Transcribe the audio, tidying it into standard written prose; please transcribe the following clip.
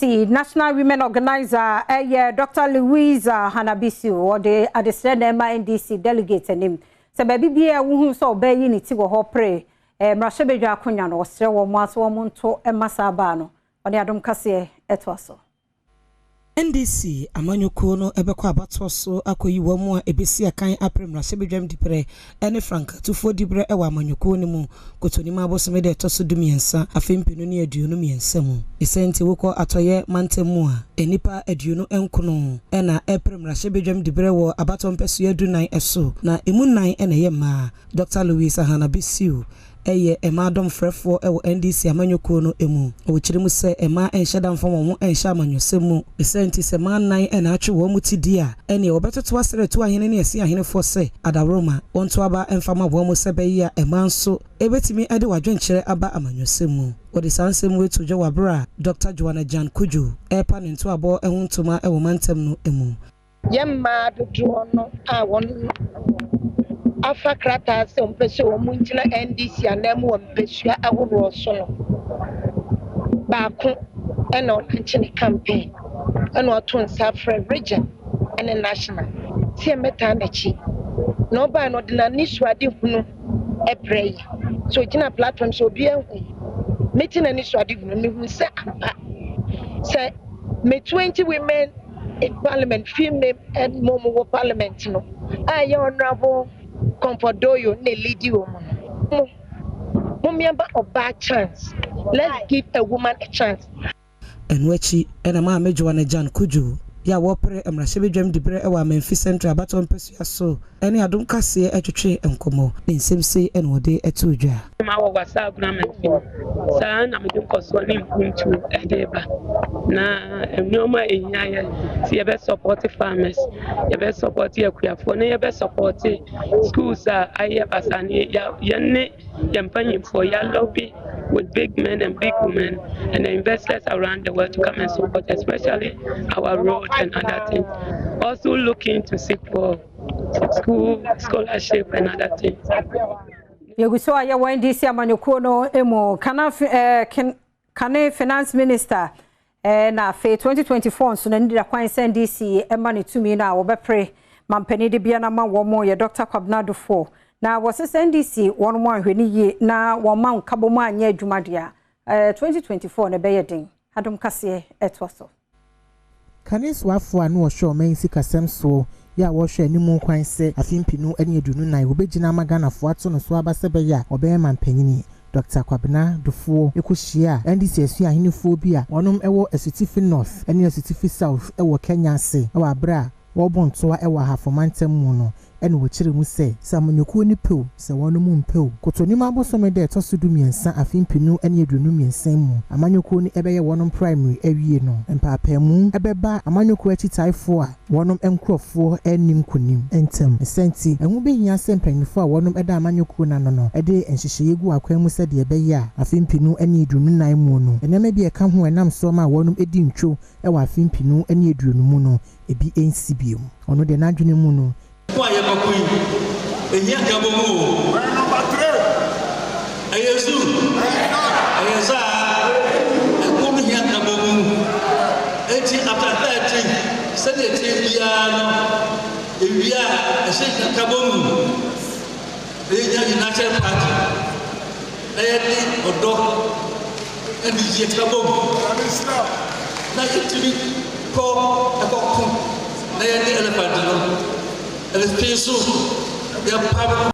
NDC National Women Organizer ɛyɛ Dr. Louisa Hanna Bissiw, wɔde adesrɛ na ɛma NDC delegate anim sɛ baabi biara wohu sɛ ɔbɛyi ne ti wɔ hɔ pere mmarahyɛbadwa akonnwa no, ɔsrɛ wɔn mo aso wɔn nto ɛma saa baa no. Ɔne Adom Kaseɛ ɛtoa so. NDC amanyɔkuo no bɛkɔ abatoɔ so akɔyi wɔn mu a ɛbɛsi akan apere mmarahyɛbadwam diberɛ ne frankatufoɔ diberɛ wɔ amanyɔkuo no mu Kɔtɔnim abosome de ɛtɔ so 13, afe 2023 mu. Ɛsɛ nti wokɔ Atɔyɛ mantam mu a, nnipa 29 ɛna ɛpere mmarahyɛbadwam diberɛ wɔ abatoɔ mpɛsoa 14 ɛso, na emu nnan ɛna ɛyɛ mmaa. Dr Louis Hanna Bissiw ɛyɛ mmaa dɔmfrɛfoɔ ɛwɔ NDC amanyɔkuo no mu. Ɔwɔ mu sɛ mmaa nhyɛ da mfa wɔn ho nhyɛ amanyɔsɛm mu. Ɛsɛ nti sɛ mmaa nnan ɛna atwe wɔn mu ti di a, ɛneɛ wɔbɛtoto asrɛ tu ahene ne ɛsi ahenefoɔ sɛ adaworoma wɔnto aba mfa ma wɔn mu sɛ bɛyɛ a mmaa nso ɛbɛtumi de wadwenkyerɛ aba amanyɔsɛm mu. Wɔde saa nsɛm wei to dwa wɔ abere a Dr Joanna Gyan Kudwo ɛrepa ne ntoabɔ ho ntoma ɛwɔ mantam no mu. Yɛn mmaa dodoɔ no a wɔn afa krataa sɛ wɔmpɛ sɛ wɔn gyina NDC anan mu wɔ mpɛsua ahodoɔ so no, baako ɛna ɔlaunche ne campaign, ɛna ɔto nsa frɛ region ɛne national sɛ yɛmmɛtaa n'akyi, na ɔbaa no ɔde n'ani so ade hunu ɛbrɛ yi so ogyina platform so obiara hu meti n'ani so ade hunu. Mehu sɛ ampa sɛ me 20 women in parliament, female and mo wɔ parliament no a ɛyɛ Honourable Comfort Doyo na lead wɔ mu no, mo mmiɛnba ɔbaa chance, let's give a woman a chance. Ɛno akyi ɛna Maame Joanna Gyan Kudwo yɛ a wɔpere mmarahyɛbadwam diberɛ wɔ Amenfi Central abatoɔ mpɛsua so ɛne Adom Kaseɛ ɛtwetwe nkɔmmɔ ne nsɛm sei ɛna wɔde ɛto dwa. Ma wɔ Wasa Agona Amenfi saa na mede nkɔsoɔ ne mpuntuo ɛde ba, na nneɛma a ɛhia yɛ sɛ yɛbɛ support farmers, yɛbɛ support akuafoɔ, na yɛbɛ support schools a ayɛ basa ne yɛne yɛn mpanyinfoɔ yɛ lobby with big men and big women and the investors around the world to come and support, especially our road and other things. Also looking to seek for school scholarship and other things. Yɛgu so a yɛwɔ NDC amanyɔkuo no mu. Kana kane finance minister na afei 2024 nso n'ani da kwan sɛ NDC ɛma ne tumi no a wɔbɛpere mampanin de bia no ma wɔn yɛ Dr Kwabena Duffuor, na wɔsɛ NDC wɔn mo ahwɛ ne yie na wɔn ma nkabɔ mu anyɛ adwuma deɛ a, 2024 no ɛbɛyɛ den. Adom Kaseɛ ɛtoa so. Kane soafoɔ a na wɔhwɛ ɔman sikasɛm soɔ yɛ a wɔhwɛ anim kwan sɛ afe 2024 wɔbɛgyina ama Ghanafoɔ ato no so aba sɛ bɛyɛ a ɔbɛyɛ mampanyini, Dr Kwabena Duffuor, ɛkɔhyia a NDC asua ahenefoɔ bi a wɔnom ɛwɔ Asutifi North ne Asutifi South ɛwɔ Kenya ase ɛwɔ abere a wɔrebɔ ntoa ɛwɔ Ahafo mantam mu no, ɛna wɔkyerɛ mu sɛ sɛ amanyɔkuo no pew sɛ wɔn mu mpew Kotonimu abosome dɛ ɛtɔ so 13, afe 2023 mu amanyɔkuo no ɛbɛyɛ wɔn primary awie no, mpaapaamu ɛbɛba amanyɔkuo akyitaefoɔ a wɔn nkurɔfoɔ anim nkonim ntɛm. Ɛsɛ nti ɛho behia sɛ mpanyinfoɔ a wɔn ɛda amanyɔkuo n'ano no ɛde nhyehyɛeɛ gu akwan mu sɛdeɛ ɛbɛyɛ a afe 2024 mu no, nneɛma bi a ɛka ho ɛnam so ma wɔn edi ntwo ɛwɔ afe 2020 mu no ebi nsi bio. Ɔno deɛ, n'adwene mu no, Ko a yɛbɛko yi, ɛhia nkabɔ mu o. Ɛyɛ zu, ɛyɛ saa, ɛko no hia nkabɔ mu. Eti after 13, sɛdeɛ tie biara no, ewia a ɛhyɛ nkabɔ mu na yɛnya United Party na yɛde ɔdɔ ɛne yie nkabɔ mu na yɛtumi kɔ ɛkɔko na yɛde elephant no ɛde pii so yɛpam no.